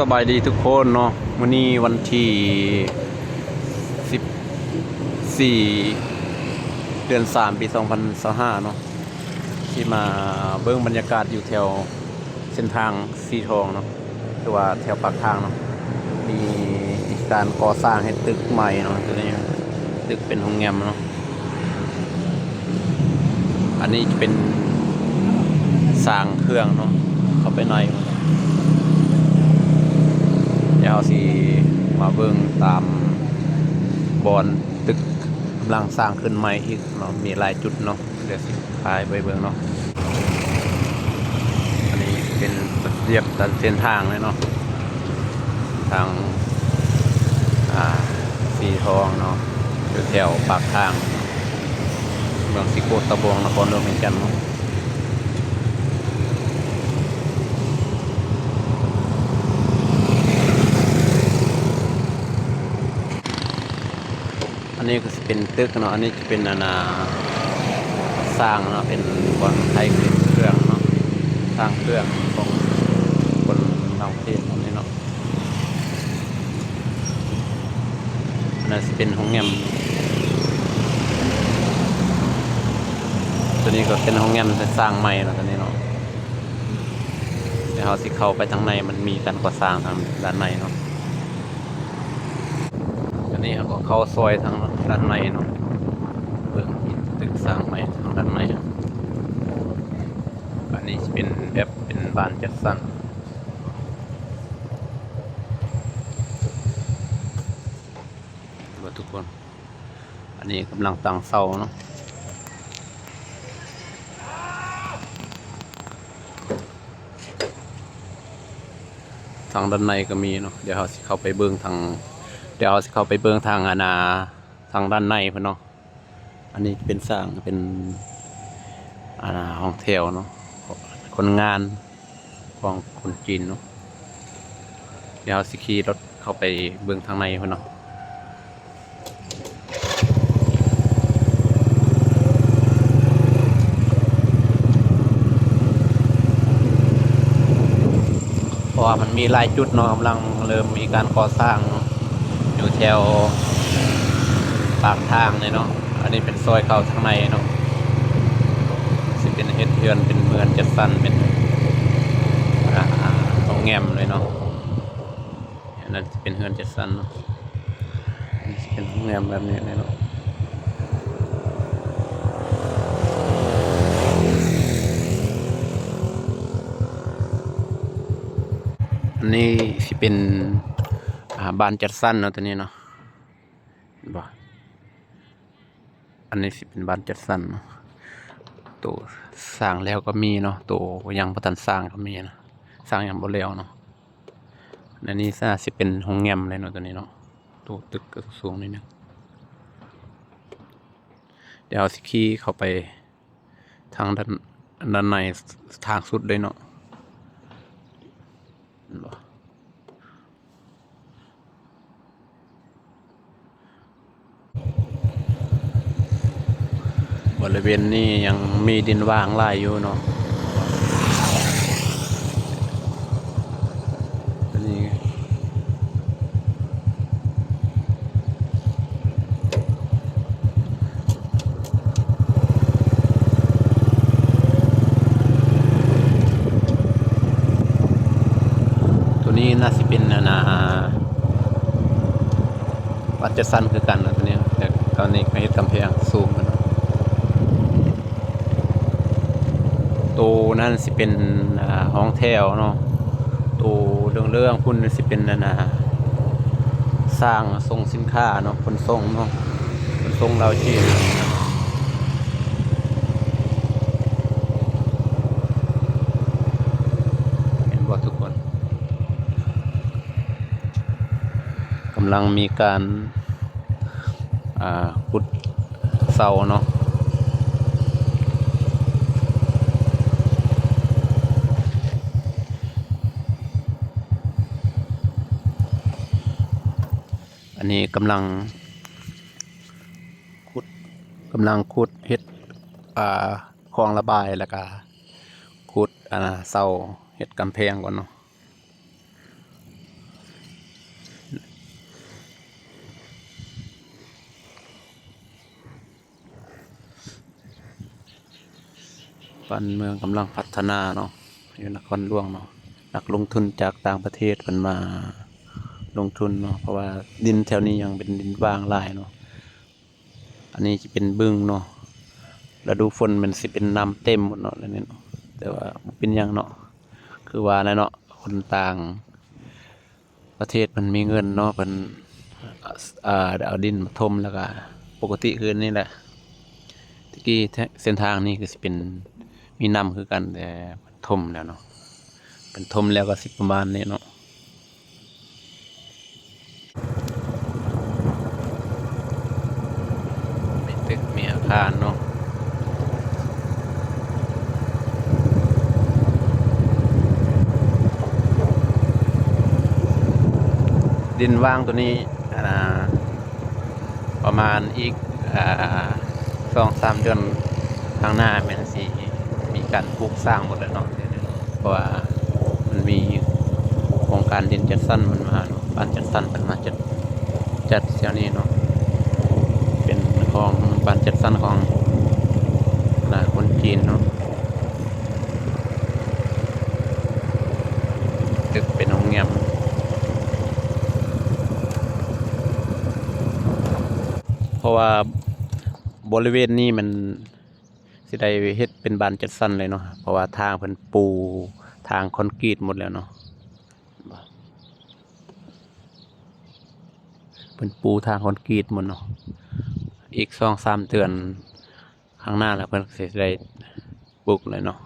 ສະບາຍດີທຸກຄົນເນາະ, ມື້ນີ້ວັນທີສິບສີ່ ເດືອນສາມ ປີສອງພັນຊາວຫ້າເນາະ, ຊິມາເບິ່ງບັນຍາກາດຢູ່ແຖວເສັ້ນທາງສີທອງເນາະ ຫຼືວ່າແຖວປາກທາງເນາະ, ມີການກໍ່ສ້າງເຮັດຕຶກໃໝ່ເນາະ, ຕົວນີ້ຕຶກເປັນໂຮງແຮມເນາະ. ອັນນີ້ຈະເປັນຊ່າງເຄື່ອງເນາະ, ເຂົ້າໄປໃນ ດຽວເຮົາຊິມາເບິ່ງຕາມບ່ອນຕຶກກຳລັງສ້າງຂຶ້ນໃໝ່ອີກເນາະ, ມີຫຼາຍຈຸດເນາະ, ດຽວຊິພາໄປເບິ່ງເນາະ. ອັນນີ້ເປັນລະບຽບຕາມເສັ້ນທາງເລີຍເນາະ. ທາງ ອ່າ ສີທອງເນາະ, ຢູ່ແຖວປາກທາງ ເມືອງສີໂຄດຕະບອງ ນະຄອນຫຼວງວຽງຈັນເນາະ. ອັນນີ້ກໍຊິເປັນຕຶກເນາະ, ອັນນີ້ຈະເປັນ ອັນນ່າ ຊ່າງເນາະ, ເປັນບ່ອນຖ່າຍເຄື່ອງເນາະ, ຊ່າງເຄື່ອງຂອງຄົນຕ່າງປະເທດນີ້ເນາະ. ອັນນັ້ນຊິເປັນໂຮງແຮມ, ຕົວນີ້ກໍເປັນໂຮງແຮມທີ່ສ້າງໃໝ່ເນາະ ຕົວນີ້ເນາະ. ດຽວເຮົາຊິເຂົ້າໄປທາງໃນ, ມັນມີການກໍ່ສ້າງທາງດ້ານໃນເນາະ. ອັນນີ້ເຮົາກໍເຂົ້າຊອຍທາງດ້ານໃນເນາະ, ເບິ່ງມີຕຶກສ້າງໃໝ່ທາງດ້ານໃນ. ອັນນີ້ຊິເປັນແບບເປັນບານຈັດສັນ ເຫັນບໍ່ທຸກຄົນ? ອັນນີ້ກຳລັງຕັ້ງເສົາເນາະ. ທາງດ້ານໃນກໍມີເນາະ, ດຽວເຮົາຊິເຂົ້າໄປເບິ່ງທາງ ດຽວເຮົາຊິເຂົ້າໄປເບິ່ງທາງ ອັນນ່າ ທາງດ້ານໃນເພິ່ນເນາະ. ອັນນີ້ເປັນຊ່າງ ເປັນ ອັນນ່າ ຫ້ອງແຖວເນາະ, ຄົນງານຂອງຄົນຈີນເນາະ. ດຽວເຮົາຊິຂີ່ລົດເຂົ້າໄປເບິ່ງທາງໃນເພິ່ນເນາະ. ເພາະວ່າມັນມີຫຼາຍຈຸດເນາະ, ກຳລັງເລີ່ມມີການກໍ່ສ້າງເນາະ, ຢູ່ແຖວປາກທາງນີ້ເນາະ. ອັນນີ້ເປັນຊອຍເຂົ້າທາງໃນເນາະ, ຊິເປັນເຮັດເຮືອນ ເປັນເຮືອນຈັດສັນ ເປັນ ອ່າ ໂຮງແຮມເລີຍເນາະ. ອັນນັ້ນຊິເປັນເຮືອນຈັດສັນເນາະ, ອັນນີ້ຊິເປັນໂຮງແຮມແບບນີ້ເນາະ. ອັນນີ້ຊິເປັນ ອ່າ ບານຈັດສັນເນາະ ຕົວນີ້ເນາະ, ເຫັນບໍ່? ອັນນີ້ຊິເປັນບານຈັດສັນເນາະ, ໂຕສ້າງແລ້ວກໍມີເນາະ, ໂຕຍັງບໍ່ທັນສ້າງກໍມີນະ, ສ້າງຍັງບໍ່ແລ້ວເນາະ. ອັນນີ້ໜ້າຊິເປັນໂຮງແຮມເລີຍເນາະ ຕົວນີ້ເນາະ, ໂຕຕຶກກໍສູງໜ້ອຍໜຶ່ງ. ດຽວເຮົາຊິຂີ່ເຂົ້າໄປທາງດ້ານ ດ້ານໃນທາງສຸດເລີຍເນາະ, ເຫັນບໍ່? ບໍລິເວນນີ້ຍັງມີດິນຫວ່າງຫຼາຍຢູ່ເນາະ, ອັນນີ້ ໂຕນີ້ໜ້າຊິເປັນ ອັນນ່າ ບານຈັດສັນຄືກັນເນາະ ໂຕນີ້, ແຕ່ຕອນນີ້ກໍເຮັດກຳແພງສູງຂຶ້ນເນາະ. ໂຕນັ້ນຊິເປັນ ອ່າ ຫ້ອງແຖວເນາະ, ໂຕເຫຼືອງໆພຸ້ນຊິເປັນ ອັນນ່າ ຊ່າງສົ່ງສິນຄ້າເນາະ, ຂົນສົ່ງເນາະ, ຂົນສົ່ງລາວຈີນ. ເຫັນບໍ່ທຸກຄົນ? ກຳລັງມີການ ອ່າ ຂຸດເສົາເນາະ. ອັນນີ້ກຳລັງຂຸດ ກຳລັງຂຸດເຮັດ ອ່າ ຄອງລະບາຍ ແລ້ວກະຂຸດ ອ່າ ເສົາ ເຮັດກຳແພງກ່ອນເນາະ. ບ້ານເມືອງກຳລັງພັດທະນາເນາະ ຢູ່ນະຄອນຫຼວງເນາະ. ນັກລົງທຶນຈາກຕ່າງປະເທດເພິ່ນມາລົງທຶນເນາະ ເພາະວ່າດິນແຖວນີ້ຍັງເປັນດິນວ່າງຫຼາຍເນາະ. ອັນນີ້ຈະເປັນບຶງເນາະ ລະດູຝົນມັນຊິເປັນນ້ຳເຕັມໝົດເນາະ ແນວນີ້ເນາະ. ແຕ່ວ່າບໍ່ເປັນຫຍັງເນາະ ຄືວ່າແຫຼະເນາະ ຄົນຕ່າງ ປະເທດເພິ່ນມີເງິນເນາະ ເພິ່ນ ອ່າ ເອົາດິນມາຖົມ ແລ້ວກະປົກກະຕິຄືນີ້ແຫຼະ. ແຕ່ກີ້ເສັ້ນທາງນີ້ຄືຊິເປັນ ມີນ້ຳຄືກັນ ແຕ່ເພິ່ນຖົມແລ້ວເນາະ ເພິ່ນຖົມແລ້ວກໍຊິປະມານນີ້ເນາະ. ມີຕຶກ ມີອາຄານເນາະ. ດິນວ່າງໂຕນີ້ ອ່າ ປະມານອີກ ອ່າ ສອງສາມເດືອນຂ້າງໜ້າແມ່ນຊິມີການປຸກສ້າງໝົດແລ້ວເນາະ. ເພາະວ່າມັນມີໂຄງການດິນຈັດສັນມັນມາເນາະ ບ້ານຈັດສັນເພິ່ນມາຈັດ ຈັດແຖວນີ້ເນາະ ເປັນຂອງບ້ານຈັດສັນຂອງຄະນະຄົນຈີນເນາະ. ຕຶກເປັນໂຮງແຮມ ເພາະວ່າບໍລິເວນນີ້ມັນ ຊິໄດ້ເຮັດເປັນບ້ານຈັດສັນເລີຍເນາະ ເພາະວ່າທາງເພິ່ນປູທາງຄອນກຣີດໝົດແລ້ວເນາະ ເພິ່ນປູທາງຄອນກຣີດໝົດເນາະ. ອີກສອງສາມເດືອນຂ້າງໜ້າແລ້ວ ເພິ່ນຊິໄດ້ປຸກເລີຍເນາະ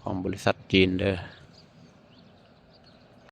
ຂອງບໍລິສັດຈີນເດີ.